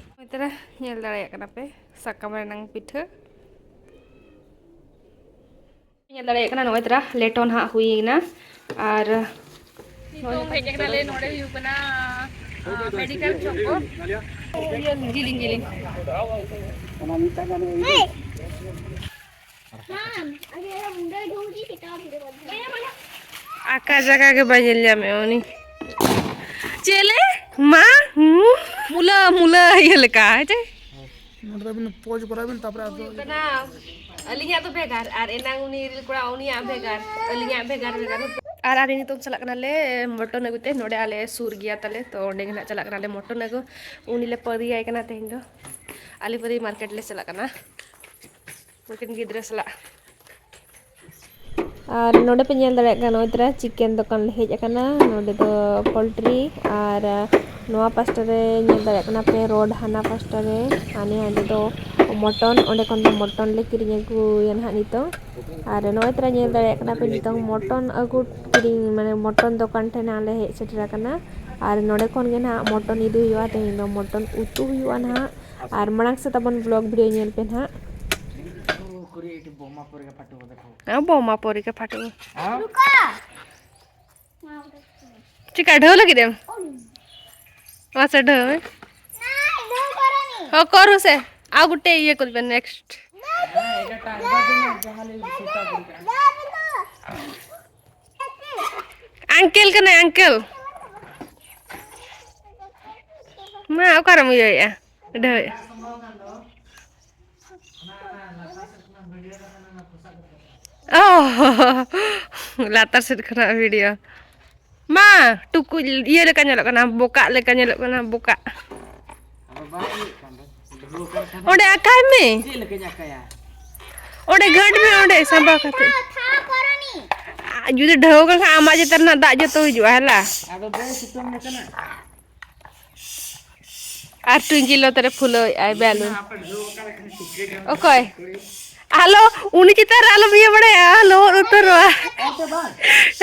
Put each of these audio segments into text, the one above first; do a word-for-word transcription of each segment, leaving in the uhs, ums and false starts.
ᱱᱚᱜᱼᱚᱭ ᱛᱟᱨᱟ ᱧᱮᱞ ᱫᱟᱲᱮᱭᱟᱜ ᱠᱟᱱᱟ ᱯᱮ ᱥᱟᱠᱟᱢ ᱨᱮᱱᱟᱝ ᱯᱤᱴᱷᱟᱹ᱾ ᱧᱮᱞ ᱫᱟᱲᱮᱭᱟᱜ ᱠᱟᱱᱟ, ᱱᱚᱜᱼᱚᱭ ᱛᱟᱨᱟ ᱞᱮᱴᱚ ᱱᱟᱦᱟᱜ ᱦᱩᱭ ᱮᱱᱟ᱾ ᱟᱨ ᱱᱤᱛᱚᱝ ᱦᱮᱡ ᱟᱠᱟᱱᱟᱞᱮ, ᱱᱚᱰᱮ ᱦᱩᱭᱩᱜ ᱠᱟᱱᱟ, ᱟ, ᱢᱮᱰᱤᱠᱮᱞ ᱪᱚᱠ ᱠᱚ᱾ ᱤᱭᱟᱹ, ᱡᱤᱞᱤᱧ ᱡᱤᱞᱤᱧ᱾ ᱚᱱᱟ ᱢᱤᱫᱴᱟᱝ ᱜᱟᱱ ᱟᱠᱟ ᱡᱟᱭᱜᱟ ᱜᱮ ᱵᱟᱭ ᱧᱮᱞ ᱧᱟᱢᱮᱜᱼᱟ ᱩᱱᱤ᱾ ᱪᱮᱞᱮ? ᱢᱟ? ᱦᱩᱸ? ᱢᱩᱞᱟᱹ, ᱢᱩᱞᱟᱹ ᱤᱭᱟᱹ ᱞᱮᱠᱟ, ᱦᱮᱸ ᱪᱮ? ᱱᱚᱰᱮ ᱫᱚ ᱟᱹᱵᱤᱱ ᱯᱚᱡᱽ ᱠᱚᱨᱟᱣ ᱵᱤᱱ, ᱛᱟᱨᱯᱚᱨᱮ ᱟᱫᱚ ᱦᱩᱭᱩᱜ ᱠᱟᱱᱟ, ᱟᱹᱞᱤᱧᱟᱜ ᱫᱚ ᱵᱷᱮᱜᱟᱨ, ᱟᱨ ᱮᱱᱟᱝ ᱩᱱᱤ ᱨᱤᱞ ᱠᱚᱲᱟ ᱩᱱᱤᱭᱟᱜ ᱵᱷᱮᱜᱟᱨ, ᱟᱹᱞᱤᱧᱟᱜ ᱵᱷᱮᱜᱟᱨ ᱵᱷᱮᱜᱟᱨ᱾ ᱟᱨ ᱟᱞᱮ ᱱᱤᱛᱚᱜ ᱪᱟᱞᱟᱜ ᱠᱟᱱᱟᱞᱮ ᱢᱚᱴᱚᱱ ᱟᱹᱜᱩ ᱛᱮ, ᱱᱚᱰᱮ ᱟᱞᱮ ᱥᱩᱨ ᱜᱮᱭᱟ ᱛᱟᱞᱮ, ᱛᱚ ᱚᱸᱰᱮ ᱜᱮ ᱱᱟᱦᱟᱜ ᱪᱟᱞᱟᱜ ᱠᱟᱱᱟᱞᱮ ᱢᱚᱴᱚᱱ ᱟᱹᱜᱩ᱾ ᱩᱱᱤ ᱞᱮ ᱯᱟᱹᱨᱤᱭᱟᱭ ᱠᱟᱱᱟ ᱛᱮᱦᱮᱧ ᱫᱚ, ᱟᱞᱮ ᱯᱟᱹᱨᱤ ᱢᱟᱨᱠᱮᱴ ᱞᱮ ᱪᱟᱞᱟᱜ ᱠᱟᱱᱟ᱾ ᱩᱱᱠᱤᱱ ᱜᱤᱫᱽᱨᱟᱹ ᱥᱟᱞᱟᱜ᱾ ᱟᱨ ᱱᱚᱰᱮ ᱯᱮ ᱧᱮᱞ ᱫᱟᱲᱮᱭᱟᱜ ᱠᱟᱱᱟ, ᱱᱚᱜᱼᱚᱭ ᱛᱚᱨᱟ ᱪᱤᱠᱮᱱ ᱫᱚᱠᱟᱱ ᱞᱮ ᱦᱮᱡ ᱟᱠᱟᱱᱟ᱾ ᱱᱚᱰᱮ ᱫᱚ ᱯᱳᱞᱴᱨᱤ, ᱟᱨ ᱱᱚᱣᱟ ᱯᱟᱥᱴᱟ ᱨᱮ ᱧᱮᱞ ᱫᱟᱲᱮᱭᱟᱜ ᱠᱟᱱᱟ ᱯᱮ ᱨᱳᱰ, ᱦᱟᱱᱟ ᱯᱟᱥᱴᱟ ᱨᱮ, ᱦᱟᱱᱮ ᱦᱟᱸᱰᱮ ᱫᱚ ᱢᱚᱴᱚᱱ᱾ ᱚᱸᱰᱮ ᱠᱷᱚᱱ ᱫᱚ ᱢᱚᱴᱚᱱ ᱞᱮ ᱠᱤᱨᱤᱧ ᱟᱹᱜᱩᱭᱟ ᱱᱟᱦᱟᱜ ᱱᱤᱛᱚᱝ᱾ ᱟᱨ ᱱᱚᱜᱼᱚᱭ ᱛᱚᱨᱟ ᱧᱮᱞ ᱫᱟᱲᱮᱭᱟᱜ ᱠᱟᱱᱟ ᱯᱮ ᱱᱤᱛᱚᱝ ᱢᱚᱴᱚᱱ ᱟᱹᱜᱩ ᱠᱤᱨᱤᱧ, ᱢᱟᱱᱮ ᱢᱚᱴᱚᱱ ᱫᱚᱠᱟᱱ ᱴᱷᱮᱱ ᱦᱟᱸᱜ ᱞᱮ ᱦᱮᱡ ᱥᱮᱴᱮᱨ ᱟᱠᱟᱱᱟ᱾ ᱟᱨ ᱱᱚᱰᱮ ᱠᱷᱚᱱ ᱜᱮ ᱱᱟᱦᱟᱜ ᱢᱚᱴᱚᱱ ᱤᱫᱤ ᱦᱩᱭᱩᱜᱼᱟ, ᱛᱮᱦᱮᱧ ᱫᱚ ᱢᱚᱴᱚᱱ ᱩᱛᱩ ᱦᱩᱭᱩᱜᱼᱟ ᱱᱟᱦᱟᱜ᱾ ᱟᱨ ᱢᱟᱲᱟᱝ ᱥᱮᱫ ᱛᱟᱵᱚᱱ ᱵᱞᱚᱜ ᱵᱷᱤᱰᱤᱭᱳ ᱧᱮᱞ ᱯᱮ ᱱᱟᱦᱟᱜ᱾ ᱵᱚᱢᱟ ᱯᱚᱨᱤ ᱜᱮ ᱯᱷᱟᱴᱩ᱾ ᱪᱤᱠᱟ ᱰᱷᱟᱹᱣ ᱞᱟᱹᱜᱤᱫ ᱮᱢ? ᱢᱟᱥᱮ ᱰᱷᱟᱹᱣ ᱢᱮ᱾ ᱦᱚᱸ, ᱠᱚᱨᱩ ᱥᱮ᱾ ᱟᱨ ᱜᱚᱴᱮ ᱤᱭᱟᱹ ᱠᱚ ᱵᱮᱱ, ᱱᱮᱠᱥᱴ᱾ ᱟᱝᱠᱮᱞ ᱠᱟᱱᱟᱭ, ᱟᱝᱠᱮᱞ᱾ ᱢᱟ, ᱚᱠᱟᱨᱮᱢ ᱤᱭᱟᱹᱭᱮᱫᱼᱟ? ᱰᱷᱟᱹᱣᱮᱫᱼᱟ᱾ ᱚ, ᱞᱟᱛᱟᱨ ᱥᱮᱫ ᱠᱷᱚᱱᱟᱜ ᱵᱷᱤᱰᱤᱭᱳ᱾ ᱢᱟ, ᱴᱩᱠᱩᱡ ᱤᱭᱟᱹ ᱞᱮᱠᱟ ᱧᱮᱞᱚᱜ ᱠᱟᱱᱟ, ᱵᱚᱠᱟᱜ ᱞᱮᱠᱟ ᱧᱮᱞᱚᱜ ᱠᱟᱱᱟ, ᱵᱚᱠᱟᱜ᱾ ᱟᱫᱚ ᱵᱟᱭ ᱤᱭᱟᱹᱜ ᱠᱟᱱ ᱫᱚ᱾ ᱰᱷᱟᱹᱣ ᱠᱟᱱ ᱠᱷᱟᱱ ᱚᱸᱰᱮ ᱟᱠᱟᱭ ᱢᱮ᱾ ᱪᱮᱫ ᱞᱮᱠᱟᱧ ᱟᱠᱟᱭᱟ? ᱚᱸᱰᱮ ᱜᱷᱟᱹᱴ ᱢᱮ, ᱚᱸᱰᱮ ᱥᱟᱢᱵᱟᱣ ᱠᱟᱛᱮ᱾ ᱡᱩᱫᱤ ᱰᱷᱟᱹᱣ ᱠᱟᱱ ᱠᱷᱟᱱ, ᱟᱢᱟᱜ ᱪᱮᱛᱟᱱ ᱨᱮᱱᱟᱜ ᱫᱟᱜ ᱡᱚᱛᱚ ᱦᱤᱡᱩᱜᱼᱟ, ᱦᱮᱞᱟ᱾ ᱟᱫᱚ ᱵᱟᱭ ᱥᱤᱛᱩᱝ ᱞᱮᱠᱟᱱᱟ᱾ ᱟᱨ ᱴᱩᱭᱝᱠᱤ ᱞᱚᱛᱮ ᱨᱮ ᱯᱷᱩᱞᱟᱹᱣᱮᱫ ᱟᱭ ᱵᱮᱞᱩᱱ᱾ ᱚᱠᱚᱭ? ᱟᱞᱚ, ᱩᱱᱤ ᱪᱮᱛᱟᱱ ᱨᱮ ᱟᱞᱚᱢ ᱤᱭᱟᱹ ᱵᱟᱲᱟᱭᱟ, ᱞᱚᱦᱚᱫ ᱩᱛᱟᱹᱨᱚᱜᱼᱟ᱾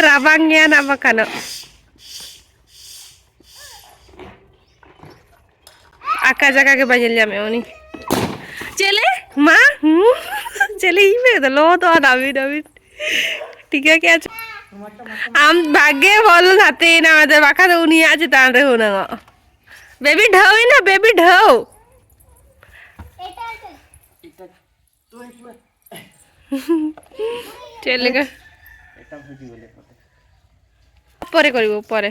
ᱨᱟᱵᱟᱝ ᱜᱮᱭᱟ ᱱᱟᱜ ᱵᱟᱠᱷᱟᱱᱚᱜ᱾ ᱚᱠᱟ ᱡᱟᱭᱜᱟ ᱜᱮ ᱵᱟᱭ ᱧᱮᱞ ᱧᱟᱢᱮᱫ ᱩᱱᱤ᱾ ᱪᱮᱞᱮ? ᱢᱟ? ᱦᱩᱸ? ᱪᱮᱞᱮ ᱤᱧ ᱢᱮ ᱫᱚ ᱞᱚ ᱫᱚ ᱟᱫᱟ ᱵᱤᱱ ᱟᱵᱤᱱ᱾ ᱴᱷᱤᱠᱟᱹ ᱠᱮᱜᱼᱟ ᱪᱚ᱾ ᱟᱢ ᱵᱷᱟᱜᱮ ᱵᱚᱞ ᱱᱟᱛᱮᱭᱮᱱᱟ ᱚᱱᱟᱛᱮ, ᱵᱟᱠᱷᱟᱱ ᱫᱚ ᱩᱱᱤᱭᱟᱜ ᱪᱮᱛᱟᱱ ᱨᱮ ᱦᱩᱱᱟᱹᱝᱚᱜ᱾ ᱵᱮᱵᱤ ᱰᱷᱟᱹᱣ ᱮᱱᱟ, ᱵᱮᱵᱤ ᱰᱷᱟᱹᱣ᱾ ᱪᱮᱫ ᱞᱮᱠᱟ? ᱯᱚᱨᱮ ᱠᱚᱨᱤᱵᱚ, ᱯᱚᱨᱮ᱾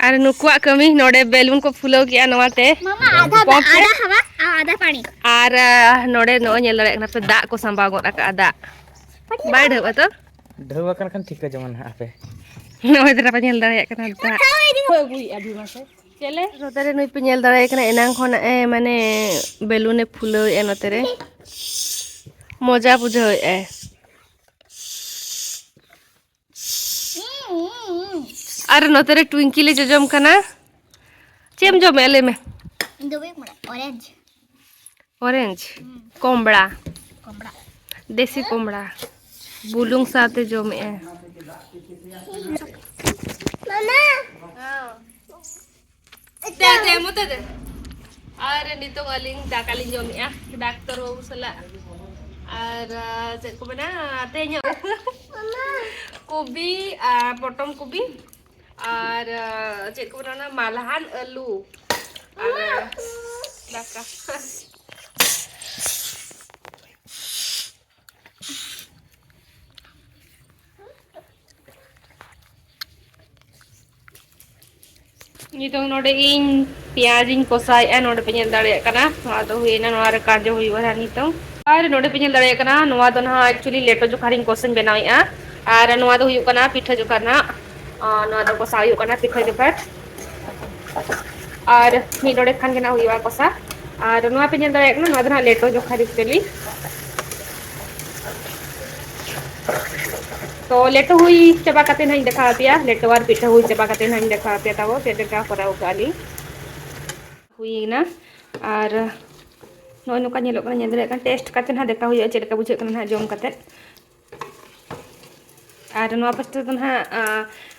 ᱟᱨ ᱱᱩᱠᱩᱣᱟᱜ ᱠᱟᱹᱢᱤ, ᱱᱚᱰᱮ ᱵᱮᱞᱩᱱ ᱠᱚ ᱯᱷᱩᱞᱟᱹᱣ ᱠᱮᱜᱼᱟ ᱱᱚᱣᱟᱛᱮ᱾ ᱢᱟᱢᱟ, ᱟᱫᱷᱟ ᱫᱟᱜ, ᱯᱚᱢᱯ ᱛᱮ᱾ ᱟᱫᱷᱟ ᱦᱟᱣᱟ, ᱟᱨ ᱟᱫᱷᱟ ᱯᱟᱱᱤ᱾ ᱟᱨ, ᱟᱦ, ᱱᱚᱰᱮ ᱱᱚᱜᱼᱚᱭ ᱧᱮᱞ ᱫᱟᱲᱮᱭᱟᱜ ᱠᱟᱱᱟ ᱯᱮ, ᱫᱟᱜ ᱠᱚ ᱥᱟᱢᱵᱟᱣ ᱜᱚᱫ ᱟᱠᱟᱫᱼᱟ, ᱫᱟᱜ᱾ ᱵᱟᱭ ᱰᱷᱟᱹᱣᱟ ᱛᱚ? ᱰᱷᱟᱹᱣ ᱟᱠᱟᱱ ᱠᱷᱟᱱ ᱴᱷᱤᱠᱟᱹ ᱡᱚᱝᱟ ᱱᱟᱦᱟᱜ ᱟᱯᱮ᱾ ᱱᱚᱜᱼᱚᱭ ᱛᱚ ᱯᱮ ᱧᱮᱞ ᱫᱟᱲᱮᱭᱟᱜ ᱠᱟᱱᱟ ᱫᱟᱜ᱾ ᱪᱮᱞᱮ? ᱱᱚᱛᱮ ᱨᱮ ᱱᱩᱭ ᱯᱮ ᱧᱮᱞ ᱫᱟᱲᱮᱭᱟᱭ ᱠᱟᱱᱟ, ᱮᱱᱟᱝ ᱠᱷᱚᱱᱟᱜ ᱮ, ᱢᱟᱱᱮ, ᱵᱮᱞᱩᱱ ᱮ ᱯᱷᱩᱞᱟᱹᱣᱮᱫᱼᱟ ᱱᱚᱛᱮ ᱨᱮ᱾ ᱢᱚᱡᱟ ᱵᱩᱡᱷᱟᱹᱣᱮᱫᱼᱟᱭ᱾ ᱟᱨ ᱱᱚᱛᱮ ᱨᱮ ᱴᱩᱭᱤᱝᱠᱤ ᱞᱮ ᱡᱚᱡᱚᱢ ᱠᱟᱱᱟ᱾ ᱪᱮᱫ ᱮᱢ ᱡᱚᱢᱮᱫᱼᱟ ᱞᱟᱹᱭ ᱢᱮ? ᱤᱧ ᱫᱚ ᱵᱟᱹᱧ ᱵᱟᱲᱟᱭᱟ, ᱚᱨᱮᱧᱡᱽ᱾ ᱚᱨᱮᱧᱡᱽ? ᱦᱩᱸ᱾ ᱠᱚᱢᱲᱟ᱾ ᱠᱚᱢᱲᱟ᱾ ᱫᱮᱥᱤ ᱠᱚᱢᱲᱟ᱾ ᱵᱩᱞᱩᱝ ᱥᱟᱶᱛᱮ ᱡᱚᱢᱮᱫᱼᱟ᱾ ᱢᱟᱢᱟ᱾ ᱫᱮ, ᱫᱮ, ᱢᱚᱛᱮ ᱫᱮ᱾ ᱟᱨ ᱱᱤᱛᱚᱝ ᱟᱹᱞᱤᱧ ᱫᱟᱠᱟ ᱞᱤᱧ ᱡᱚᱢᱮᱫᱼᱟ ᱰᱟᱠᱛᱚᱨ ᱵᱟᱹᱵᱩ ᱥᱟᱞᱟᱜ᱾ ᱟᱨ, ᱟᱨ ᱪᱮᱫ ᱠᱚ ᱢᱮᱱᱟ, ᱛᱮᱦᱮᱧᱟᱜ ᱠᱚᱵᱤ ᱟᱨ ᱯᱚᱴᱚᱢ ᱠᱚᱵᱤ ᱟᱨ, ᱟᱨ ᱪᱮᱫ ᱠᱚ ᱢᱮᱱᱟ, ᱚᱱᱟ ᱢᱟᱞᱦᱟᱱ ᱟᱹᱞᱩ ᱟᱨ ᱫᱟᱠᱟ᱾ ᱱᱤᱛᱚᱝ ᱱᱚᱰᱮ ᱤᱧ ᱯᱮᱸᱭᱟᱡᱽ ᱤᱧ ᱠᱚᱥᱟᱭᱮᱫᱼᱟ, ᱱᱚᱰᱮ ᱯᱮ ᱧᱮᱞ ᱫᱟᱲᱮᱭᱟᱜ ᱠᱟᱱᱟ᱾ ᱱᱚᱣᱟ ᱫᱚ ᱦᱩᱭᱮᱱᱟ, ᱱᱚᱣᱟ ᱨᱮ ᱠᱟᱨᱡᱚ ᱦᱩᱭᱩᱜᱼᱟ ᱱᱟᱦᱟᱜ ᱱᱤᱛᱚᱝ᱾ ᱟᱨ ᱱᱚᱰᱮ ᱯᱮ ᱧᱮᱞ ᱫᱟᱲᱮᱭᱟᱜ ᱠᱟᱱᱟ, ᱱᱚᱣᱟ ᱫᱚ ᱱᱟᱦᱟᱜ actually ᱞᱮᱴᱚ ᱡᱚᱠᱷᱟ ᱨᱤᱧ ᱠᱚᱥᱟᱧ ᱵᱮᱱᱟᱣᱮᱫᱼᱟ᱾ ᱟᱨ ᱱᱚᱣᱟ ᱫᱚ ᱦᱩᱭᱩᱜ ᱠᱟᱱᱟ ᱯᱤᱴᱷᱟᱹ ᱡᱚᱠᱷᱟ ᱨᱮᱱᱟᱜ, ᱟᱨ ᱱᱚᱣᱟ ᱫᱚ ᱠᱚᱥᱟᱣ ᱦᱩᱭᱩᱜ ᱠᱟᱱᱟ ᱯᱤᱴᱷᱟᱹ ᱡᱚᱠᱷᱟ᱾ ᱟᱨ ᱢᱤᱫ ᱰᱚᱸᱰᱮᱠ ᱠᱷᱟᱱ ᱜᱮ ᱱᱟᱜ ᱦᱩᱭᱩᱜᱼᱟ ᱠᱚᱥᱟ᱾ ᱟᱨ ᱱᱚᱣᱟ ᱯᱮ ᱧᱮᱞ ᱫᱟᱲᱮᱭᱟᱜ ᱠᱟᱱᱟ, ᱱᱚᱣᱟ ᱫᱚ ᱱᱟᱜ ᱞᱮᱴᱚ ᱡᱚᱠᱷᱟ ᱨᱤᱯᱪᱟᱹᱞᱤ᱾ ᱛᱚ ᱞᱮᱴᱚ ᱦᱩᱭ ᱪᱟᱵᱟ ᱠᱟᱛᱮ ᱱᱟᱜ ᱤᱧ ᱫᱮᱠᱷᱟᱣ ᱟᱯᱮᱭᱟ, ᱞᱮᱴᱚ ᱟᱨ ᱯᱤᱴᱷᱟᱹ ᱦᱩᱭ ᱪᱟᱵᱟ ᱠᱟᱛᱮ ᱱᱟᱜ ᱤᱧ ᱫᱮᱠᱷᱟᱣ ᱟᱯᱮᱭᱟ ᱛᱟᱵᱚ ᱪᱮᱫ ᱞᱮᱠᱟ ᱠᱚᱨᱟᱣ ᱠᱟᱜᱼᱟ ᱞᱤᱧ᱾ ᱦᱩᱭᱮᱱᱟ᱾ ᱟᱨ ᱱᱚᱜᱼᱚᱭ ᱱᱚᱝᱠᱟ ᱧᱮᱞᱚᱜ ᱠᱟᱱᱟ, ᱧᱮᱞ ᱫᱟᱲᱮᱭᱟᱜ ᱠᱟᱱᱟ᱾ ᱴᱮᱥᱴ ᱠᱟᱛᱮ ᱱᱟᱜ ᱫᱮᱠᱷᱟᱣ ᱦᱩᱭᱩᱜᱼᱟ ᱪᱮᱫ ᱞᱮᱠᱟ ᱵᱩᱡᱷᱟᱹᱜ ᱠᱟᱱᱟ ᱱᱟᱜ ᱡᱚᱢ ᱠᱟᱛᱮ᱾ ᱟᱨ ᱱᱚᱣᱟ ᱯᱟᱥᱴᱟ ᱫᱚ ᱱᱟᱦᱟᱜ, ᱟᱸ,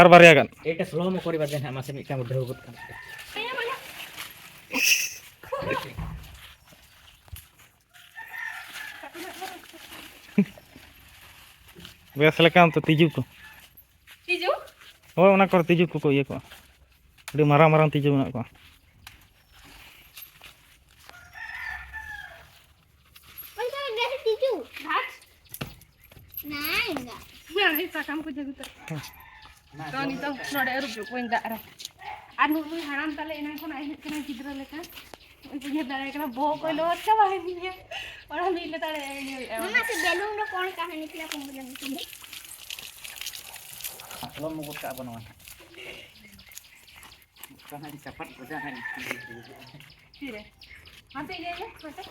ᱟᱨ ᱵᱟᱨᱭᱟ ᱜᱟᱱ᱾ ᱮᱴᱟ ᱥᱞᱳ ᱢᱳ ᱠᱚᱨᱤᱵᱟᱨ ᱫᱮᱱ ᱦᱟᱸᱜ, ᱢᱟᱥᱮ ᱢᱤᱫᱴᱟᱝ ᱰᱷᱟᱹᱣ ᱜᱚᱫ ᱠᱟᱱ᱾ ᱵᱮᱥ ᱞᱮᱠᱟ ᱚᱱᱛᱮ ᱛᱤᱡᱩ ᱠᱚ᱾ ᱛᱤᱡᱩ? ᱦᱳᱭ, ᱚᱱᱟ ᱠᱚᱨᱮ ᱛᱤᱡᱩ ᱠᱚᱠᱚ ᱤᱭᱟᱹ ᱠᱚᱜᱼᱟ᱾ ᱟᱹᱰᱤ ᱢᱟᱨᱟᱝ ᱢᱟᱨᱟᱝ ᱛᱤᱡᱩ ᱢᱮᱱᱟᱜ ᱠᱚᱣᱟ᱾ ᱚᱱᱠᱟ ᱜᱮ ᱛᱤᱡᱩ᱾ ᱦᱟᱴ᱾ ᱱᱟᱭ ᱜᱟ᱾ ᱱᱚᱰᱮ ᱥᱟᱠᱟᱢ ᱠᱚ ᱡᱟᱹᱜᱩ ᱛᱟᱨᱟ᱾ ᱛᱚ, ᱱᱤᱛᱚᱝ ᱱᱚᱰᱮ ᱟᱹᱨᱩᱵ ᱡᱚᱜ ᱠᱚᱣᱟᱹᱧ ᱫᱟᱜ ᱨᱮ᱾ ᱟᱨ ᱱᱩᱭ ᱱᱩᱭ ᱦᱟᱲᱟᱢ ᱛᱟᱞᱮ ᱮᱱᱟᱝ ᱠᱷᱚᱱᱟᱜ ᱦᱮᱡ ᱠᱟᱱᱟ ᱜᱤᱫᱽᱨᱟᱹ ᱞᱮᱠᱟ᱾ ᱩᱭᱦᱟᱹᱨ ᱫᱟᱲᱮᱭᱟᱭ ᱠᱟᱱᱟ, ᱵᱚᱦᱚᱜ ᱠᱚᱭ ᱞᱚᱦᱚᱫ ᱪᱟᱵᱟᱭᱮᱱ ᱜᱮᱭᱟ᱾ ᱚᱱᱟ ᱢᱤᱫ ᱞᱮᱛᱟᱲᱮ ᱮᱢ ᱦᱩᱭᱩᱜᱼᱟ᱾ ᱢᱟᱢᱟ, ᱥᱮ ᱵᱮᱞᱩᱱ ᱫᱚ ᱠᱚᱱ ᱠᱟᱦᱟᱱᱤ ᱛᱷᱤᱭᱟ ᱠᱩᱢᱵᱩᱞᱟᱱᱤ ᱛᱷᱤᱭᱟ? ᱟᱥᱞᱚᱢ ᱢᱩᱠᱩᱴ ᱠᱟᱜ ᱵᱟᱹᱱᱩᱜᱼᱟ᱾ ᱠᱟᱦᱟᱱᱤ ᱪᱟᱯᱟᱫ ᱵᱚᱡᱟ ᱦᱟᱸᱜ᱾ ᱛᱤᱨᱮ? ᱦᱟᱱᱛᱮ ᱤᱭᱟᱹᱭ ᱢᱮ, ᱦᱟᱱᱛᱮ᱾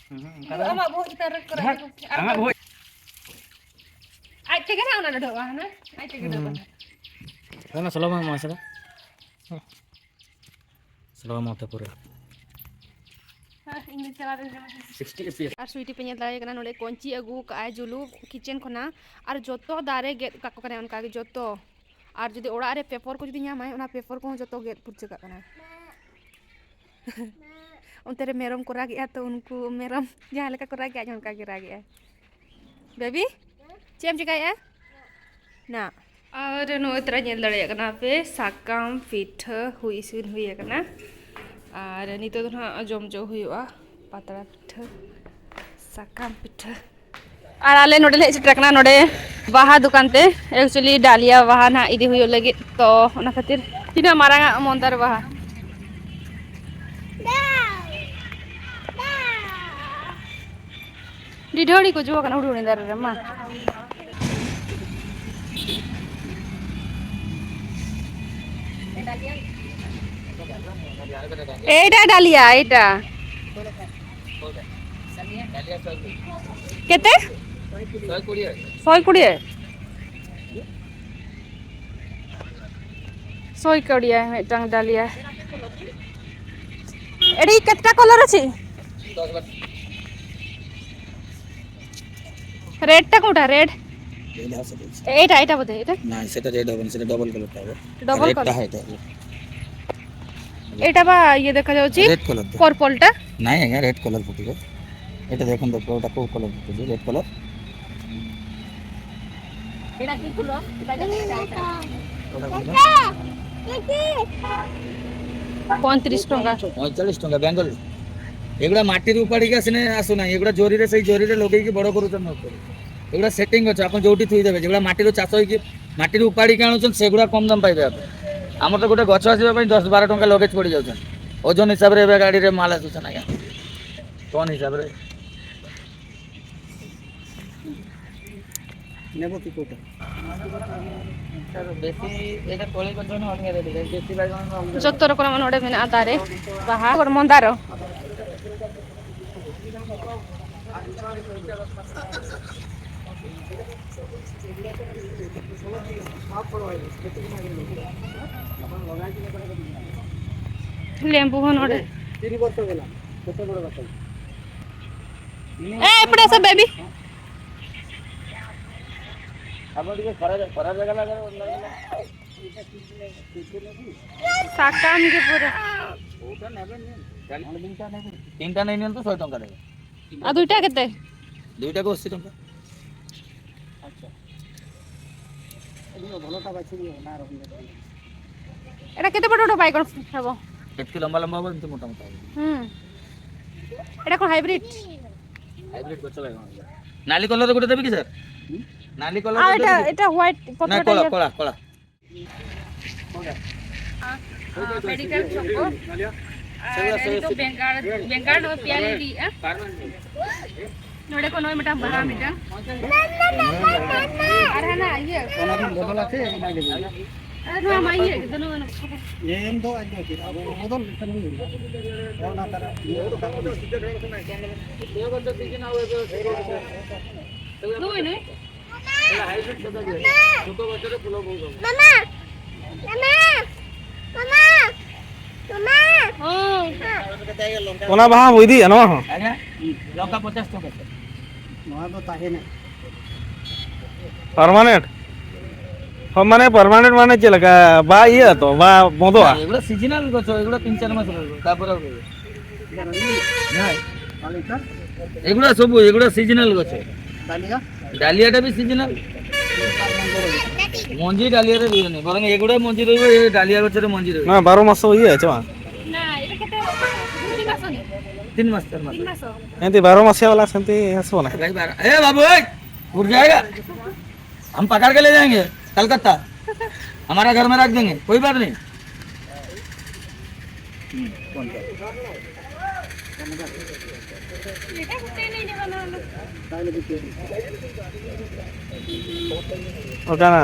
ᱦᱩᱸ, ᱦᱩᱸ, ᱟᱢᱟᱜ ᱵᱚᱦᱚᱜ ᱪᱮᱛᱟᱱ ᱨᱮ ᱠᱚᱨᱟᱣ ᱡᱟᱦᱟᱸ ᱢᱮ᱾ ᱟᱨ ᱟᱢᱟᱜ ᱵᱚᱦᱚᱜ᱾ ᱟᱡ ᱛᱮᱜᱮ ᱱᱟᱜ ᱚᱱᱟ ᱫᱚ ᱰᱷᱚᱜᱼᱟ, ᱦᱟᱱᱟ᱾ ᱟᱡ ᱛᱮᱜᱮ ᱰᱷᱚᱜᱼᱟ᱾ ᱦᱩᱸ᱾ ᱚᱱᱟ ᱥᱞᱳ ᱢᱟ ᱢᱟᱥᱮ ᱫᱚ᱾ ᱥᱞᱳ ᱢᱚᱛᱮ ᱯᱩᱨᱟᱹ᱾ ᱦᱮᱸ, ᱤᱧ ᱫᱚ ᱪᱟᱞᱟᱣ ᱨᱮᱧ ᱡᱚᱢᱟ᱾ ᱥᱤᱠᱥᱴᱤ ᱮᱯᱤᱭᱮᱥ᱾ ᱟᱨ ᱥᱩᱭᱴᱤ ᱯᱮ ᱧᱮᱞ ᱫᱟᱲᱮᱭᱟᱜ ᱠᱟᱱᱟ, ᱱᱚᱰᱮ ᱠᱚᱧᱪᱤ ᱟᱹᱜᱩ ᱠᱟᱜᱼᱟᱭ ᱡᱩᱞᱩ ᱠᱤᱪᱮᱱ ᱠᱷᱚᱱᱟᱜ, ᱟᱨ ᱡᱚᱛᱚ ᱫᱟᱨᱮ ᱜᱮᱫ ᱠᱟᱜ ᱠᱚ ᱠᱟᱱᱟᱭ ᱚᱱᱠᱟ ᱜᱮ ᱡᱚᱛᱚ᱾ ᱟᱨ ᱡᱩᱫᱤ ᱚᱲᱟᱜ ᱨᱮ ᱯᱮᱯᱚᱨ ᱠᱚ ᱡᱩᱫᱤ ᱧᱟᱢᱟᱭ, ᱚᱱᱟ ᱯᱮᱯᱚᱨ ᱠᱚᱦᱚᱸ ᱡᱚᱛᱚ ᱜᱮᱫ ᱯᱷᱩᱨᱪᱟᱹ ᱠᱟᱜ ᱠᱟᱱᱟᱭ᱾ ᱚᱱᱛᱮ ᱨᱮ ᱢᱮᱨᱚᱢ ᱠᱚ ᱨᱟᱜᱮᱜᱼᱟ, ᱛᱚ ᱩᱱᱠᱩ ᱢᱮᱨᱚᱢ ᱡᱟᱦᱟᱸ ᱞᱮᱠᱟ ᱠᱚ ᱨᱟᱜᱮᱜᱼᱟ, ᱟᱡ ᱦᱚᱸ ᱚᱱᱠᱟ ᱜᱮ ᱨᱟᱜᱮᱜᱼᱟᱭ᱾ ᱵᱮᱵᱤ, ᱪᱮᱫ ᱮᱢ ᱪᱮᱠᱟᱭᱮᱜᱼᱟ? ᱱᱟ᱾ ᱟᱨ ᱱᱚᱜᱼᱚᱭ ᱛᱚᱨᱟ ᱧᱮᱞ ᱫᱟᱲᱮᱭᱟᱜ ᱠᱟᱱᱟ ᱯᱮ, ᱥᱟᱠᱟᱢ ᱯᱤᱴᱷᱟᱹ ᱦᱩᱭ, ᱤᱥᱤᱱ ᱦᱩᱭ ᱟᱠᱟᱱᱟ᱾ ᱟᱨ ᱱᱤᱛᱚᱜ ᱫᱚ ᱱᱟᱦᱟᱜ ᱡᱚᱢ ᱪᱚ ᱦᱩᱭᱩᱜᱼᱟ, ᱯᱟᱛᱲᱟ ᱯᱤᱴᱷᱟᱹ, ᱥᱟᱠᱟᱢ ᱯᱤᱴᱷᱟᱹ᱾ ᱟᱨ ᱟᱞᱮ ᱱᱚᱰᱮ ᱞᱮ ᱦᱮᱡ ᱥᱮᱴᱮᱨ ᱟᱠᱟᱱᱟ, ᱱᱚᱰᱮ ᱵᱟᱦᱟ ᱫᱚᱠᱟᱱ ᱛᱮ᱾ Actually, ᱰᱟᱞᱤᱭᱟ ᱵᱟᱦᱟ ᱱᱟᱦᱟᱜ ᱤᱫᱤ ᱦᱩᱭᱩᱜ ᱞᱟᱹᱜᱤᱫ, ᱛᱚ ᱚᱱᱟ ᱠᱷᱟᱹᱛᱤᱨ᱾ ᱛᱤᱱᱟᱹᱜ ᱢᱟᱨᱟᱝ ᱟᱜ ᱢᱚᱱᱫᱟᱨ ᱵᱟᱦᱟ! ᱰᱤᱰᱷᱟᱹᱲᱤ ᱠᱚ ᱡᱚ ᱟᱠᱟᱱᱟ ᱦᱩᱲᱩ ᱦᱩᱲᱤ ᱫᱟᱨᱮ ᱨᱮ, ᱢᱟ᱾ এইটা ডালিয়া, এইটা। কেতে? শয় কুড়ি। শয় কুড়ি ᱢᱤᱫᱴᱟᱝ ᱰᱟᱞᱤᱭᱟ᱾ ଏଠି କେତେଟା କଲର ଅଛି? ରେଡ୍ଟା କୋଉଟା? ରେଡ୍? ଏଇଟା, ଏଇଟା। ଏଇଟା, ଏଇଟା ବୋଧେ, ଏଇଟା? ନାଇଁ, ସେଟା ରେଡ୍ ହବନି, ସେଟା ଡବଲ କଲରଟା ହବ। ଡବଲ ରେଡ୍ଟା କଲର? ଏଇଟା ହବ। ଏଇଟା ବା ଇଏ ଦେଖାଯାଉଛି, ରେଡ୍ କଲରଟା। ପର୍ପଲଟା। ନାଇଁ ଆଜ୍ଞା, ରେଡ୍ କଲର ଫୁଟିବ। ଏଇଟା ଦେଖନ୍ତୁ, କୋଉଟା କୋଉ କଲର ଫୁଟୁଛି, ରେଡ୍ କଲର। ଏଇଟା କି ଫୁଲ? ଏଇଟା, ଏଇଟା, ଏଇଟା, ଏଇଟା। କୋଉଟା କଲର? ପଇଁତିରିଶ ଟଙ୍କା। ପଇଁଚାଳିଶ ଟଙ୍କା ବେଙ୍ଗଲ। ଏଗୁଡ଼ା ମାଟିରୁ ଉପାଡ଼ିକି ଆସିନେ ଆସୁନାହିଁ, ଏଗୁଡ଼ା ଜରିରେ, ସେଇ ଜରିରେ ଲଗେଇକି ବଡ଼ କରୁଛନ୍ତି ନର୍ସରୀ। ଏଗୁଡ଼ା ସେଟିଂ ଅଛି, ଆପଣ ଯୋଉଠି ଥୋଇଦେବେ। ଯେଗୁଡ଼ା ମାଟିରୁ ଚାଷ ହେଇକି, ମାଟିରୁ ଉପାଡ଼ିକି ଆଣୁଛନ୍ତି, ସେଗୁଡ଼ା କମ୍ ଦାମ ପାଇବେ ଆପଣ। ଆମର ତ ଗୋଟେ ଗଛ ଆସିବା ପାଇଁ ଦଶ ବାର ଟଙ୍କା ଲଗେଜ ପଡ଼ିଯାଉଛନ୍ତି। ଓଜନ ହିସାବରେ ଏବେ ଗାଡ଼ିରେ ମାଲ ଆସୁଛି ନା, ଆଜ୍ଞା, ଟନ୍ ହିସାବରେ। ନେବ କି କୋଉଟା? ବେଶୀ ଏଇଟା ତଳି ଗଛ ନୁହଁ, ଅଲଗା ରେଟ୍। ଦେଶୀ ବାଇଗଣ ଅଲଗା ରେଟ୍। ᱡᱚᱛᱚ ᱨᱚᱠᱚᱢ ᱱᱚᱰᱮ ᱢᱮᱱᱟᱜᱼᱟ ᱫᱟᱨᱮ, ᱵᱟᱦᱟ, ᱢᱚᱱᱫᱟᱨᱚ᱾ ଲେମ୍ବୁ ᱦᱚᱸ ᱱᱚᱰᱮ᱾ ᱮ, ᱮᱯᱲᱮ ᱥᱮ ᱵᱮᱵᱤ᱾ ᱟᱵᱚ ᱴᱷᱤᱠ ᱠᱚᱨᱟ ᱠᱚᱨᱟ ᱡᱟᱭᱜᱟ ᱞᱟᱜᱟ᱾ ᱥᱟᱠᱟᱢ ᱜᱮ ᱯᱩᱨᱟᱹ᱾ ᱛᱤᱱᱴᱟ ᱱᱮᱭ ᱱᱤᱭᱚᱱᱛᱚ ᱥᱚᱭ ᱴᱟᱠᱟ ᱨᱮ᱾ ᱟᱨ ᱫᱩᱭᱴᱟ ᱠᱟᱛᱮ? ᱫᱩᱭᱴᱟ ᱠᱚ ᱟᱥᱤ ᱴᱟᱠᱟ᱾ ଆଚ୍ଛା। ଏଇଟା କେତେ ବଡ଼ ବଡ଼ ବାଇଗଣ ହେବ? ଏତିକି ଲମ୍ବା ଲମ୍ବା ହବ, ଏମିତି ମୋଟା ମୋଟା ହବ। ହୁଁ। ଏଇଟା କ'ଣ ହାଇବ୍ରିଡ୍? ହାଇବ୍ରିଡ୍ ଗଛ ବାଇଗଣ। ନାଲି କଲର ଗୋଟେ ଦେବି କି ସାର୍? ନାଲି କଲର ଆଉ ଗୋଟେ ଏଇଟା, ଦେବି କି? ଏଇଟା ହ୍ୱାଇଟ୍ ପତ୍ରଟା ନାଇଁ, କଳା, ଇଏ। କଳା, କଳା। ᱢᱮᱰᱤᱠᱮᱞ ᱥᱚᱯ ᱠᱚ᱾ ᱟᱨ ᱱᱤᱛᱚᱜ ᱵᱮᱸᱜᱟᱲ, ᱵᱮᱸᱜᱟᱲ ᱫᱚ ᱯᱮᱭᱟ ᱞᱤᱧ ᱤᱫᱤᱭᱮᱫᱼᱟ᱾ ᱱᱚᱰᱮ ᱠᱷᱚᱱ ᱱᱚᱜᱼᱚᱭ ᱢᱤᱫᱴᱟᱝ ᱵᱟᱦᱟ ᱢᱤᱫᱴᱟᱝ᱾ ᱟᱨ ᱦᱟᱱᱟ ᱤᱭᱟᱹ᱾ ᱚᱱᱟ ᱫᱚ ᱵᱚᱫᱚᱞ ᱟᱥᱮ ᱚᱱᱟ ᱜᱮ ᱵᱚᱫᱚᱞ? ᱟᱨ ᱱᱚᱣᱟ ᱢᱟ ᱤᱭᱟᱹ ᱜᱮ, ᱫᱚᱱᱚ ᱜᱟᱱᱚᱜ ᱠᱟᱱᱟ᱾ ᱮᱢ ᱫᱚ ᱟᱡ ᱫᱚ ᱪᱮᱫ? ᱟᱵᱚ ᱵᱚᱫᱚᱞ ᱞᱮᱠᱷᱟᱱ ᱜᱮ ᱦᱩᱭᱩᱜᱼᱟ᱾ ᱚᱱᱟ ᱛᱟᱨᱟ ᱱᱩᱭ, ᱱᱩᱭ᱾ ᱚᱱᱟ ᱵᱟᱦᱟ ᱦᱚᱸ ᱤᱫᱤᱭᱟ, ᱱᱚᱣᱟ ᱦᱚᱸ? ᱟᱪᱪᱷᱟ, ᱞᱚᱝᱠᱟ ᱯᱚᱪᱟᱥ ᱴᱟᱠᱟ᱾ ᱱᱚᱣᱟ ᱫᱚ ᱛᱟᱦᱮᱱᱟ᱾ ᱯᱟᱨᱢᱟᱱᱮᱱᱴ? ᱦᱚᱸ, ᱢᱟᱱᱮ ᱯᱟᱨᱢᱟᱱᱮᱱᱴ ᱢᱟᱱᱮ ᱪᱮᱫ ᱞᱮᱠᱟ? ᱵᱟ ᱤᱭᱟᱹ ᱛᱚ, ᱵᱟ ᱵᱚᱸᱫᱚᱜᱼᱟ? ᱮᱜᱩᱞᱟ ᱥᱤᱡᱤᱱᱟᱞ ᱜᱚᱪᱷᱚ, ᱮᱜᱩᱞᱟ ᱛᱤᱱ ᱪᱟᱨ ᱢᱟᱥ ᱨᱮ, ᱛᱟᱨᱯᱚᱨᱮ ᱦᱩᱭᱩᱜᱼᱟ᱾ ᱮᱜᱩᱞᱟ ᱥᱚᱵᱩ, ᱮᱜᱩᱞᱟ ᱥᱤᱡᱤᱱᱟᱞ ᱜᱚᱪᱷᱚ᱾ ᱰᱟᱞᱤᱭᱟ? ᱰᱟᱞᱤᱭᱟ ᱴᱟ ᱵᱤ ᱥᱤᱡᱤᱱᱟᱞ। ମଞ୍ଜି ଡାଲିଆରେ ରୁହେନି, ବରଂ ଏଗୁଡ଼ା ମଞ୍ଜି ରହିବ, ଏ ଡାଲିଆ ଗଛରେ ମଞ୍ଜି ରହିବ। ନା, ବାର ମାସ ଇଏ ଅଛି, ମା। ନା, ଏଇଟା କେତେ? ଦୁଇ ମାସ ହିଁ। ତିନି ମାସ, ଚାରି ମାସ। ତିନି ମାସ। ଏମିତି ବାର ମାସିଆ ବାଲା ସେମିତି ଆସିବ ନା? ଭାଇ ବାର, ଏ ବାବୁ, ଏ, ଉଠ ଯାଏଗା। हम पकड़ के ले जाएंगे कलकत्ता, हमारा घर में रख देंगे, कोई बात नहीं। हम्म, कौन सा? ᱚᱠᱟᱱᱟ?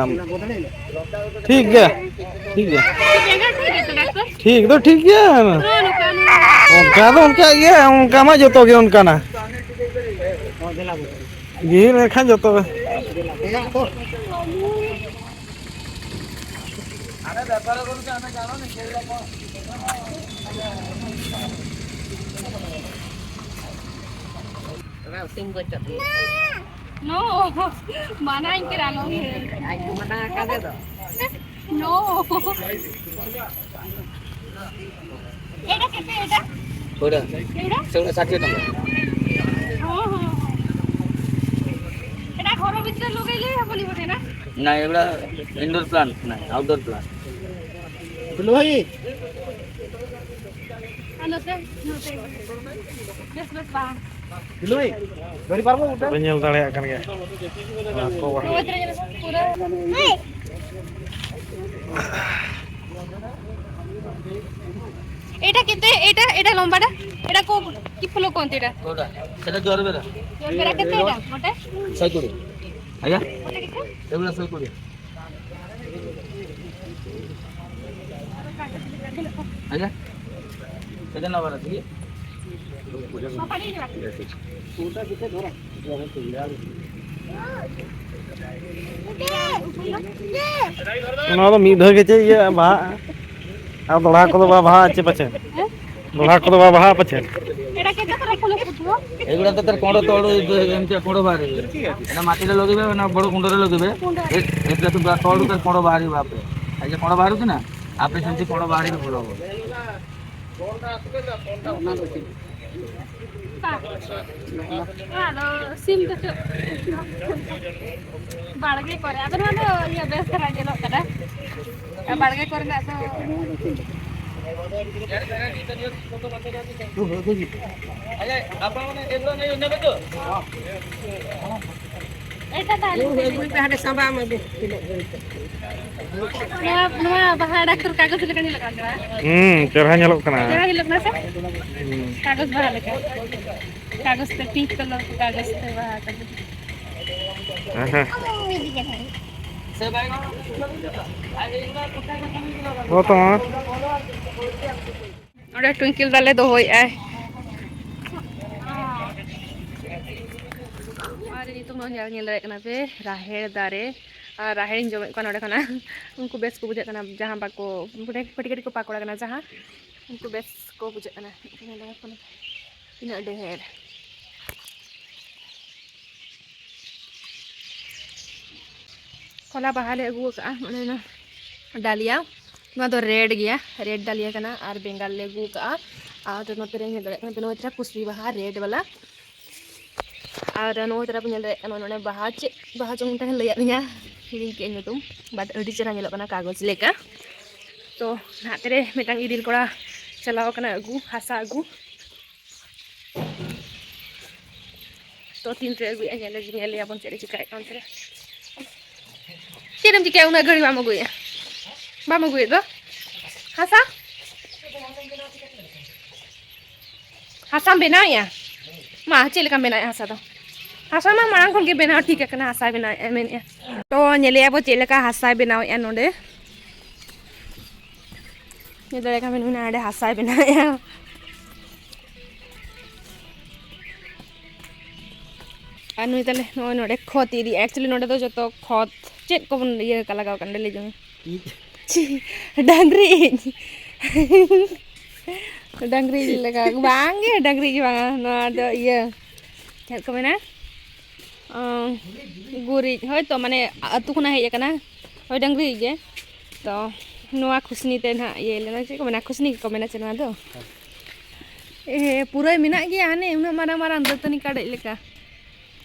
ᱴᱷᱤᱠ ᱜᱮᱭᱟ, ᱴᱷᱤᱠ ᱜᱮᱭᱟ᱾ ᱴᱷᱤᱠ ᱫᱚ ᱴᱷᱤᱠ ᱜᱮᱭᱟ᱾ ᱚᱱᱠᱟ ᱫᱚ ᱚᱱᱠᱟ ᱜᱮ, ᱚᱱᱠᱟ ᱢᱟ ᱡᱚᱛᱚ ᱜᱮ ᱚᱱᱠᱟᱱᱟ᱾ ᱜᱮ ᱞᱮᱠᱷᱟᱱ ᱡᱚᱛᱚ᱾ ᱥᱤᱢ ᱜᱚᱡ ᱠᱟᱛᱮ᱾ No, ᱢᱟᱱᱟᱧ ᱠᱟᱱᱟ, no. ᱟᱡ ᱠᱚ ᱢᱟᱱᱟ ᱟᱠᱟᱫᱮ ᱫᱚ᱾ No. ଏଇଟା କେତେ ଏଇଟା? କୋଉଟା? ଏଇଟା? ସେଗୁଡ଼ା ଷାଠିଏ ଟଙ୍କା। ହଁ, ହଁ। ଏଇଟା ଘର ଭିତରେ ଲଗେଇଲେ ହବନି ବୋଧେ ନା? ନାଇଁ, ଏଗୁଡ଼ା ଇନଡୋର ପ୍ଲାଣ୍ଟ ନାହିଁ, ଆଉଟଡୋର ପ୍ଲାଣ୍ଟ। ଫୁଲ ଭାଇ। ᱦᱮᱸ, ᱱᱚᱛᱮ, ᱱᱚᱛᱮ᱾ ᱵᱮᱥ, ᱵᱮᱥ, ᱵᱟᱝ᱾ ᱯᱷᱩᱞᱩ ᱵᱷᱟᱭ, ᱫᱷᱚᱨᱤ ᱯᱟᱨᱵᱚ ᱜᱚᱴᱟ? ᱵᱟᱹᱧ ᱧᱮᱞ ᱫᱟᱲᱮᱭᱟᱜ ᱠᱟᱱ ᱜᱮᱭᱟ᱾ ᱚᱱᱟ ᱠᱚ ᱵᱟᱝ᱾ ᱱᱚᱛᱮ ᱨᱮ ᱯᱩᱨᱟᱹ᱾ ଏଇଟା କେତେ? ଏଇଟା, ଏଇଟା ଲମ୍ବାଟା? ଏଇଟା କୋଉ, କି ଫୁଲ କହନ୍ତି ଏଇଟା? କୋଉଟା? ସେଟା ଜରବେରା। ଜରବେରା କେତେ ଏଇଟା? ଗୋଟେ? ଶହେ କୋଡ଼ିଏ। ଆଜ୍ଞା? ଗୋଟେ କେତେ? ଏଗୁଡ଼ା ଶହେ କୋଡ଼ିଏ। ଆଜ୍ଞା, ସେଟା ନେବାର ଅଛି କି? ᱱᱚᱣᱟ ᱫᱚ ᱢᱤᱫ ᱫᱷᱟᱣ ᱜᱮ ᱪᱮᱫ ᱤᱭᱟᱹ ᱵᱟᱦᱟᱜᱼᱟ? ᱟᱨ ᱫᱚᱦᱲᱟ ᱠᱚᱫᱚ ᱵᱟᱭ ᱵᱟᱦᱟᱜᱼᱟ ᱪᱮ ᱯᱟᱪᱮ? ᱫᱚᱦᱲᱟ ᱠᱚᱫᱚ ᱵᱟᱭ ᱵᱟᱦᱟᱜᱼᱟ ᱯᱟᱪᱮ? ଏଇଟା କେତେ ଥର ଫୁଲ ଫୁଟିବ? ଏଗୁଡ଼ା ତ ତାର କଢ଼ ତଳୁ ଏମିତି କଢ଼ ବାହାରିବ। ଏଇଟା ମାଟିରେ ଲଗେଇବେ ନା ବଡ଼ କୁଣ୍ଡରେ ଲଗେଇବେ? ଏ-, ଏଇଟା ତ ପୁରା ତଳୁ ତାର କଢ଼ ବାହାରିବ ଆପେ। ଆଜ୍ଞା, କଢ଼ ବାହାରୁଛି ନା? ଆପେ ସେମିତି କଢ଼ ବାହାରିକି ଫୁଲ ହବ। ᱱᱚᱣᱟ ᱫᱚ ᱥᱤᱢ ᱫᱚ ᱪᱮᱫ? ᱵᱟᱲᱜᱮ ᱠᱚᱨᱮ᱾ ᱟᱫᱚ ᱱᱚᱣᱟ ᱫᱚ ᱤᱭᱟᱹ ᱵᱮᱥ ᱫᱷᱟᱨᱟ ᱧᱮᱞᱚᱜ ᱠᱟᱱᱟ᱾ ᱟᱨ ᱵᱟᱲᱜᱮ ᱠᱚᱨᱮᱱᱟᱜ ᱫᱚ ᱮᱴᱟ ᱛᱟᱦᱞᱮ ᱱᱚᱣᱟ, ᱱᱚᱣᱟ ᱵᱟᱦᱟ ᱰᱟᱠᱛᱟᱨ ᱠᱟᱜᱚᱡᱽ ᱞᱮᱠᱟ ᱧᱮᱞᱚᱜ ᱠᱟᱱ ᱛᱟᱢᱟ᱾ ᱦᱩᱸ, ᱪᱮᱦᱨᱟ ᱧᱮᱞᱚᱜ ᱠᱟᱱᱟ᱾ ᱪᱮᱦᱨᱟ ᱧᱮᱞᱚᱜ ᱠᱟᱱᱟ ᱥᱮ? ᱦᱩᱸ᱾ ᱠᱟᱜᱚᱡᱽ ᱵᱟᱦᱟ ᱞᱮᱠᱟ᱾ ᱠᱟᱜᱚᱡᱽ ᱛᱮ, pink colour ᱠᱚ ᱠᱟᱜᱚᱡᱽ ᱛᱮ ᱵᱟᱦᱟ ᱠᱟᱜᱚᱡᱽ᱾ ᱦᱮᱸ, ᱦᱮᱸ᱾ ᱦᱚᱸ ᱛᱚ᱾ ᱚᱸᱰᱮ ᱴᱩᱭᱠᱤᱞ ᱫᱟᱞᱮ ᱫᱚᱦᱚᱭᱮᱫᱼᱟᱭ᱾ ᱟᱨ ᱱᱤᱛᱚᱜ ᱱᱚᱜᱼᱚᱭ ᱧᱮᱞ, ᱧᱮᱞ ᱫᱟᱲᱮᱭᱟᱜ ᱠᱟᱱᱟ ᱯᱮ ᱨᱟᱦᱮᱲ ᱫᱟᱨᱮ, ᱟᱨ ᱨᱟᱦᱮᱲᱤᱧ ᱡᱚᱢᱮᱫ ᱠᱚᱣᱟ ᱱᱚᱰᱮ ᱠᱷᱚᱱᱟᱜ᱾ ᱩᱱᱠᱩ ᱵᱮᱥ ᱠᱚ ᱵᱩᱡᱷᱟᱹᱜ ᱠᱟᱱᱟ, ᱡᱟᱦᱟᱸ ᱵᱟᱠᱚ, ᱠᱟᱹᱴᱤᱡ ᱠᱟᱹᱴᱤᱡ ᱠᱚ ᱯᱟᱠᱚᱲ ᱟᱠᱟᱱᱟ ᱡᱟᱦᱟᱸ, ᱩᱱᱠᱩ ᱵᱮᱥ ᱠᱚ ᱵᱩᱡᱷᱟᱹᱜ ᱠᱟᱱᱟ᱾ ᱧᱮᱞ ᱫᱟᱲᱮᱭᱟᱜ ᱠᱟᱱᱟ ᱛᱤᱱᱟᱹᱜ ᱰᱷᱮᱨ᱾ ᱦᱚᱞᱟ ᱵᱟᱦᱟ ᱞᱮ ᱟᱹᱜᱩ ᱟᱠᱟᱫᱼᱟ, ᱚᱱᱮ ᱚᱱᱟ ᱰᱟᱞᱤᱭᱟ᱾ ᱱᱚᱣᱟ ᱫᱚ red ᱜᱮᱭᱟ, red ᱰᱟᱞᱤᱭᱟ ᱠᱟᱱᱟ᱾ ᱟᱨ ᱵᱮᱸᱜᱟᱲ ᱞᱮ ᱟᱹᱜᱩ ᱟᱠᱟᱫᱼᱟ᱾ ᱟᱨ ᱱᱚᱛᱮ ᱨᱮ ᱧᱮᱞ ᱫᱟᱲᱮᱭᱟᱜ ᱠᱟᱱᱟ ᱯᱮ, ᱱᱚᱣᱟ ᱛᱟᱨᱟ ᱠᱩᱥᱵᱤ ᱵᱟᱦᱟ red ᱵᱟᱞᱟ᱾ ᱟᱨ ᱱᱚᱣᱟ ᱛᱟᱨᱟ ᱯᱮ ᱧᱮᱞ ᱫᱟᱲᱮᱭᱟᱜ ᱠᱟᱱᱟ, ᱱᱚᱰᱮ ᱵᱟᱦᱟ ᱪᱮᱫ ᱵᱟᱦᱟ ᱪᱚᱝ ᱢᱤᱫᱴᱟᱝ ᱞᱟᱹᱭᱟᱫ ᱞᱤᱧᱟ, ᱦᱤᱲᱤᱧ ᱠᱮᱫ ᱧᱩᱛᱩᱢ, but ᱟᱹᱰᱤ ᱪᱮᱦᱨᱟ ᱧᱮᱞᱚᱜ ᱠᱟᱱᱟ ᱠᱟᱜᱚᱡᱽ ᱞᱮᱠᱟ᱾ ᱛᱚ ᱱᱟᱛᱮ ᱨᱮ ᱢᱤᱫᱴᱟᱝ ᱤᱫᱤᱞ ᱠᱚᱲᱟ ᱪᱟᱞᱟᱣ ᱠᱟᱱᱟ ᱟᱹᱜᱩ, ᱦᱟᱥᱟ ᱟᱹᱜᱩ᱾ ᱛᱚ ᱛᱤᱱ ᱨᱮ ᱟᱹᱜᱩᱭᱮᱫᱼᱟ, ᱧᱮᱞ ᱞᱮᱜᱮ, ᱧᱮᱞ ᱞᱮᱭᱟᱵᱚᱱ ᱪᱮᱫ ᱮ ᱪᱤᱠᱟᱹᱭᱮᱫ ᱠᱟᱱ ᱛᱮ᱾ ᱪᱮᱫ ᱮᱢ ᱪᱤᱠᱟᱹᱭᱟ, ᱩᱱᱟᱹᱜ ᱜᱷᱟᱹᱲᱤᱡ ᱵᱟᱢ ᱟᱹᱜᱩᱭᱮᱫᱼᱟ? ᱵᱟᱢ ᱟᱹᱜᱩᱭᱮᱫ ᱫᱚ ᱦᱟᱥᱟ? ᱦᱟᱥᱟᱢ ᱵᱮᱱᱟᱣᱮᱫᱼᱟ? ᱢᱟ, ᱪᱮᱫ ᱞᱮᱠᱟᱢ ᱵᱮᱱᱟᱣᱮᱫᱼᱟ ᱦᱟᱥᱟ ᱫᱚ? ᱦᱟᱥᱟ ᱢᱟ ᱢᱟᱲᱟᱝ ᱠᱷᱚᱱ ᱜᱮ ᱵᱮᱱᱟᱣ ᱴᱷᱤᱠ ᱟᱠᱟᱱᱟ, ᱦᱟᱥᱟᱭ ᱵᱮᱱᱟᱣᱮᱫᱼᱟ ᱢᱮᱱᱮᱫᱼᱟ᱾ ᱛᱚ ᱧᱮᱞᱮᱜᱼᱟ ᱵᱚ ᱪᱮᱫ ᱞᱮᱠᱟ ᱦᱟᱥᱟᱭ ᱵᱮᱱᱟᱣᱮᱫᱼᱟ ᱱᱚᱰᱮ᱾ ᱧᱮᱞ ᱫᱟᱲᱮᱭᱟᱜ ᱠᱟᱱ ᱵᱮᱱ, ᱦᱩᱭᱱᱟ ᱱᱚᱰᱮ ᱦᱟᱥᱟᱭ ᱵᱮᱱᱟᱣᱮᱫᱼᱟ᱾ ᱟᱨ ᱱᱩᱭ ᱛᱟᱞᱮ ᱱᱚᱜᱼᱚᱭ ᱱᱚᱰᱮ ᱠᱷᱚᱛ ᱤᱫᱤ, actually ᱱᱚᱰᱮ ᱫᱚ ᱡᱚᱛᱚ ᱠᱷᱚᱛ ᱪᱮᱫ ᱠᱚᱵᱚᱱ ᱤᱭᱟᱹ ᱞᱟᱜᱟᱣ ᱠᱟᱱᱟ, ᱞᱟᱹᱭ ᱡᱚᱝ ᱢᱮ᱾ ᱤᱡ᱾ ᱪᱤ, ᱰᱟᱝᱨᱤ ᱤᱡ᱾ ᱰᱟᱝᱨᱤ ᱤᱡ ᱞᱟᱜᱟᱣ, ᱵᱟᱝ ᱜᱮ, ᱰᱟᱝᱨᱤ ᱤᱡ ᱵᱟᱝᱟ, ᱱᱚᱣᱟ ᱫᱚ ᱤᱭᱟᱹ, ᱪᱮᱫ ᱠᱚ ᱢᱮᱱᱟ? ᱚ, ᱜᱩᱨᱤᱡ, ᱦᱳᱭ ᱛᱚ, ᱢᱟᱱᱮ ᱟᱹᱛᱩ ᱠᱷᱚᱱᱟᱜ ᱦᱮᱡ ᱟᱠᱟᱱᱟ, ᱦᱳᱭ, ᱰᱟᱹᱝᱨᱤ ᱜᱮ᱾ ᱛᱚ ᱱᱚᱣᱟ ᱠᱷᱩᱥᱱᱤ ᱛᱮ ᱱᱟᱦᱟᱜ ᱤᱭᱟᱹ ᱞᱮᱱᱟ, ᱪᱮᱫ ᱠᱚ ᱢᱮᱱᱟ, ᱠᱷᱩᱥᱱᱤ ᱜᱮᱠᱚ ᱢᱮᱱᱟ ᱪᱮ ᱱᱚᱣᱟ ᱫᱚ? ᱮ, ᱯᱩᱨᱟᱹᱭ ᱢᱮᱱᱟᱜ ᱜᱮᱭᱟ, ᱦᱟᱱᱮ ᱩᱱᱟᱹᱜ ᱢᱟᱨᱟᱝ ᱢᱟᱨᱟᱝ ᱫᱟᱹᱛᱟᱹᱱᱤ ᱠᱟᱰᱮᱡ ᱞᱮᱠᱟ᱾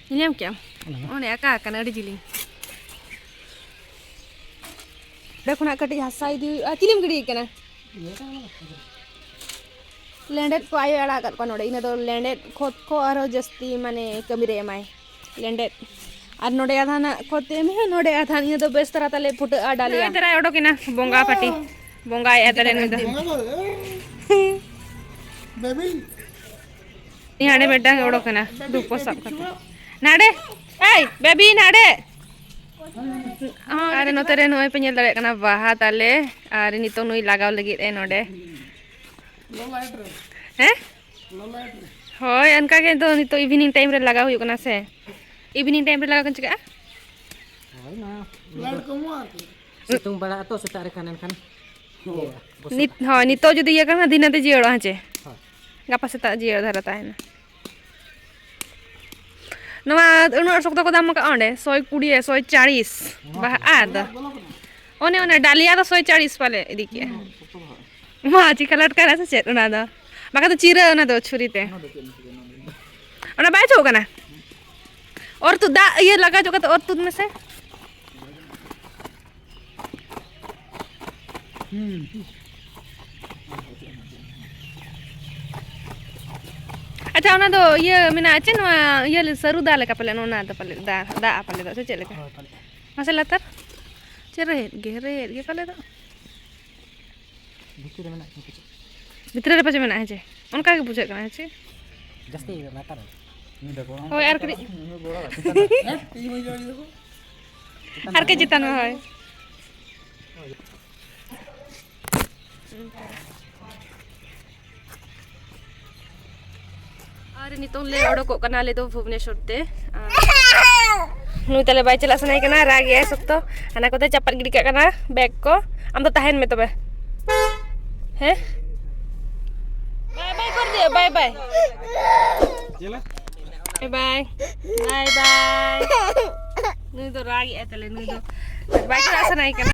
ᱧᱮᱞ ᱧᱟᱢ ᱠᱮᱜᱼᱟᱢ? ᱚᱱᱮ ᱟᱠᱟ ᱟᱠᱟᱱᱟ, ᱟᱹᱰᱤ ᱡᱤᱞᱤᱧ᱾ ᱚᱸᱰᱮ ᱠᱷᱚᱱᱟᱜ ᱠᱟᱹᱴᱤᱡ ᱦᱟᱥᱟ ᱤᱫᱤ ᱦᱩᱭᱩᱜᱼᱟ᱾ ᱪᱤᱞᱤᱢ ᱜᱤᱰᱤᱭᱮ ᱠᱟᱱᱟ? ᱞᱮᱸᱰᱮᱫ ᱠᱚ ᱟᱭᱳᱭ ᱟᱲᱟᱜ ᱟᱠᱟᱫ ᱠᱚᱣᱟ ᱱᱚᱰᱮ᱾ ᱤᱱᱟᱹ ᱫᱚ ᱞᱮᱸᱰᱮᱫ ᱠᱷᱚᱛ ᱠᱚ ᱟᱨᱦᱚᱸ ᱡᱟᱹᱥᱛᱤ ᱢᱟᱱᱮ ᱠᱟᱹᱢᱤ ᱨᱮ ᱮᱢᱟᱭ᱾ ᱞᱮᱸᱰᱮᱫ᱾ ᱟᱨ ᱱᱚᱰᱮ ᱟᱫᱷᱟ ᱱᱟᱜ ᱠᱷᱚᱛ ᱮᱢ ᱦᱩᱭᱩᱜᱼᱟ, ᱱᱚᱰᱮ ᱟᱫᱷᱟ᱾ ᱱᱤᱭᱟᱹ ᱫᱚ ᱵᱮᱥ ᱫᱷᱟᱨᱟ ᱛᱟᱞᱮ ᱯᱷᱩᱴᱟᱹᱜᱼᱟ ᱰᱟᱞᱤᱭᱟ᱾ ᱱᱚᱜᱼᱚᱭ ᱫᱷᱟᱨᱟᱭ ᱚᱰᱚᱠᱮᱱᱟ, ᱵᱚᱸᱜᱟ ᱯᱟᱹᱴᱤ᱾ ᱵᱚᱸᱜᱟᱭᱮᱫᱼᱟ ᱛᱟᱞᱮ ᱱᱩᱭ ᱫᱚ᱾ ᱵᱮᱵᱤ᱾ ᱱᱤᱭᱟᱹ ᱦᱟᱸᱰᱮ ᱢᱤᱫᱴᱟᱝ ᱚᱰᱚᱠᱮᱱᱟ, ᱫᱷᱩᱯ ᱠᱚ ᱥᱟᱵ ᱠᱟᱛᱮ᱾ ᱱᱟᱰᱮ, ᱮᱭ, ᱵᱮᱵᱤ, ᱱᱟᱰᱮ᱾ ᱟᱨ ᱱᱚᱛᱮ ᱨᱮ ᱱᱚᱜᱼᱚᱭ ᱯᱮ ᱧᱮᱞ ᱫᱟᱲᱮᱭᱟᱜ ᱠᱟᱱᱟ, ᱵᱟᱦᱟ ᱛᱟᱞᱮ᱾ ᱟᱨ ᱱᱤᱛᱚᱜ ᱱᱩᱭ ᱞᱟᱜᱟᱣ ᱞᱟᱹᱜᱤᱫ ᱮ ᱱᱚᱰᱮ᱾ ᱦᱮᱸ? ᱦᱳᱭ, ᱚᱱᱠᱟ ᱜᱮ ᱫᱚ ᱱᱤᱛᱚᱜ evening time ᱨᱮ ᱞᱟᱜᱟᱣ ᱦᱩᱭᱩᱜ ᱠᱟᱱᱟ ᱥᱮ᱾ Evening time ᱨᱮ ᱞᱟᱜᱟᱣ ᱠᱷᱟᱱ ᱪᱤᱠᱟᱹᱜᱼᱟ? ᱦᱳᱭ, ᱱᱚᱣᱟ ᱥᱤᱛᱩᱝ ᱵᱟᱲᱟᱜᱼᱟ ᱛᱚ ᱥᱮᱛᱟᱜ ᱨᱮ ᱠᱷᱟᱱ ᱮᱱᱠᱷᱟᱱ ᱤᱭᱟᱹᱜᱼᱟ, ᱵᱚᱥᱚᱜᱼᱟ᱾ ᱱᱤᱛ, ᱦᱳᱭ, ᱱᱤᱛᱚᱜ ᱡᱩᱫᱤ ᱤᱭᱟᱹ ᱠᱟᱱᱟ, ᱫᱷᱤᱱᱟᱹᱝ ᱛᱮ ᱡᱤᱭᱟᱹᱲᱚᱜᱼᱟ, ᱦᱮᱸ ᱪᱮ? ᱦᱳᱭ᱾ ᱜᱟᱯᱟ ᱥᱮᱛᱟᱜ ᱡᱤᱭᱟᱹᱲ ᱫᱷᱟᱨᱟ ᱛᱟᱦᱮᱱᱟ᱾ ᱱᱚᱣᱟ ᱩᱱᱟᱹᱜ ᱥᱚᱠᱛᱚ ᱠᱚ ᱫᱟᱢ ᱟᱠᱟᱫᱼᱟ ᱚᱸᱰᱮ, ᱥᱚᱭ ᱠᱩᱲᱤ, ᱥᱚᱭ ᱪᱟᱲᱤᱥ᱾ ᱵᱟᱦᱟ ᱟᱫᱚ᱾ ᱚᱱᱮ ᱚᱱᱟ ᱰᱟᱞᱤᱭᱟ ᱫᱚ ᱥᱚᱭ ᱪᱟᱲᱤᱥ ᱯᱟᱞᱮ ᱤᱫᱤ ᱠᱮᱜᱼᱟ᱾ ᱢᱟ, ᱪᱤᱠᱟ ᱞᱟᱴᱠᱟᱭᱮᱱᱟ ᱥᱮ ᱪᱮᱫ ᱚᱱᱟ ᱫᱚ? ᱵᱟᱠᱷᱟᱱ ᱫᱚ ᱪᱤᱨᱟᱹ ᱚᱱᱟ ᱫᱚ ᱪᱷᱩᱨᱤ ᱛᱮ᱾ ᱚᱱᱟ ᱵᱟᱭ ᱪᱚᱜ ᱠᱟᱱᱟ? ᱚᱨ ᱛᱩᱫ ᱫᱟᱜ ᱤᱭᱟᱹ ᱞᱟᱜᱟᱣ ᱪᱚᱜ ᱠᱟᱛᱮ ᱚᱨ ᱛᱩᱫ ᱢᱮᱥᱮ᱾ ᱟᱪᱪᱷᱟ, ᱚᱱᱟ ᱫᱚ ᱤᱭᱟᱹ ᱢᱮᱱᱟᱜᱼᱟ ᱪᱮ? ᱱᱚᱣᱟ ᱤᱭᱟᱹ ᱥᱟᱹᱨᱩ ᱫᱟ ᱞᱮᱠᱟ ᱯᱟᱞᱮ, ᱚᱱᱟ ᱫᱚ ᱯᱟᱞᱮ ᱫᱟ, ᱫᱟᱜᱼᱟ ᱯᱟᱞᱮ ᱫᱚ, ᱥᱮ ᱪᱮᱫ ᱞᱮᱠᱟ? ᱦᱳᱭ, ᱯᱟᱞᱮ᱾ ᱢᱟᱥᱮ ᱞᱟᱛᱟᱨ᱾ ᱪᱮ ᱨᱮᱦᱮᱫ ᱜᱮ, ᱨᱮᱦᱮᱫ ᱜᱮ ᱯᱟᱞᱮ ᱫᱚ᱾ ᱵᱷᱤᱛᱤᱨ ᱨᱮ ᱢᱮᱱᱟᱜ ᱠᱤᱱᱟ ᱠᱤᱪᱷᱩ᱾ ᱵᱷᱤᱛᱨᱤ ᱨᱮ ᱯᱟᱪᱮ ᱢᱮᱱᱟᱜᱼᱟ, ᱦᱮᱸ ᱪᱮ? ᱚᱱᱠᱟ ᱜᱮ ᱵᱩᱡᱷᱟᱹᱜ ᱠᱟᱱᱟ, ᱦᱮᱸ ᱪᱮ? ᱡᱟᱹᱥᱛᱤ ᱞᱟᱛᱟᱨ ᱨᱮ᱾ ᱦᱳᱭ, ᱟᱨ ᱠᱟᱹᱴᱤᱡ᱾ ᱟᱨ ᱠᱟᱹᱡ ᱪᱮᱛᱟᱱ ᱢᱮ, ᱦᱳᱭ᱾ ᱟᱨ ᱱᱤᱛᱚᱝ ᱞᱮ ᱚᱰᱚᱠᱚᱜ ᱠᱟᱱᱟ ᱟᱞᱮ ᱫᱚ ᱵᱷᱩᱵᱽᱱᱮᱥᱚᱨ ᱛᱮ᱾ ᱟᱨ ᱱᱩᱭ ᱛᱟᱞᱮ ᱵᱟᱭ ᱪᱟᱞᱟᱜ ᱥᱟᱱᱟᱭᱮ ᱠᱟᱱᱟ, ᱨᱟᱜ ᱮᱜᱼᱟᱭ ᱥᱚᱠᱛᱚ᱾ ᱦᱟᱱᱟ ᱠᱚᱛᱮ ᱪᱟᱯᱟᱫ ᱜᱤᱰᱤ ᱠᱟᱜ ᱠᱟᱱᱟ ᱵᱮᱜᱽ ᱠᱚ᱾ ᱟᱢ ᱫᱚ ᱛᱟᱦᱮᱱ ᱢᱮ ᱛᱚᱵᱮ᱾ ᱦᱮᱸ? ᱵᱟᱭ ᱵᱟᱭ ᱠᱚᱨ ᱫᱤᱭᱟ, ᱵᱟᱭ ᱵᱟᱭ᱾ ᱵᱟᱭ ᱵᱟᱭ᱾ ᱵᱟᱭ ᱵᱟᱭ᱾ ᱱᱩᱭ ᱫᱚ ᱨᱟᱜ ᱮᱜᱼᱟᱭ ᱛᱟᱞᱮ, ᱱᱩᱭ ᱫᱚ ᱵᱟᱭ ᱪᱟᱞᱟᱜ ᱥᱟᱱᱟᱭᱮ ᱠᱟᱱᱟ᱾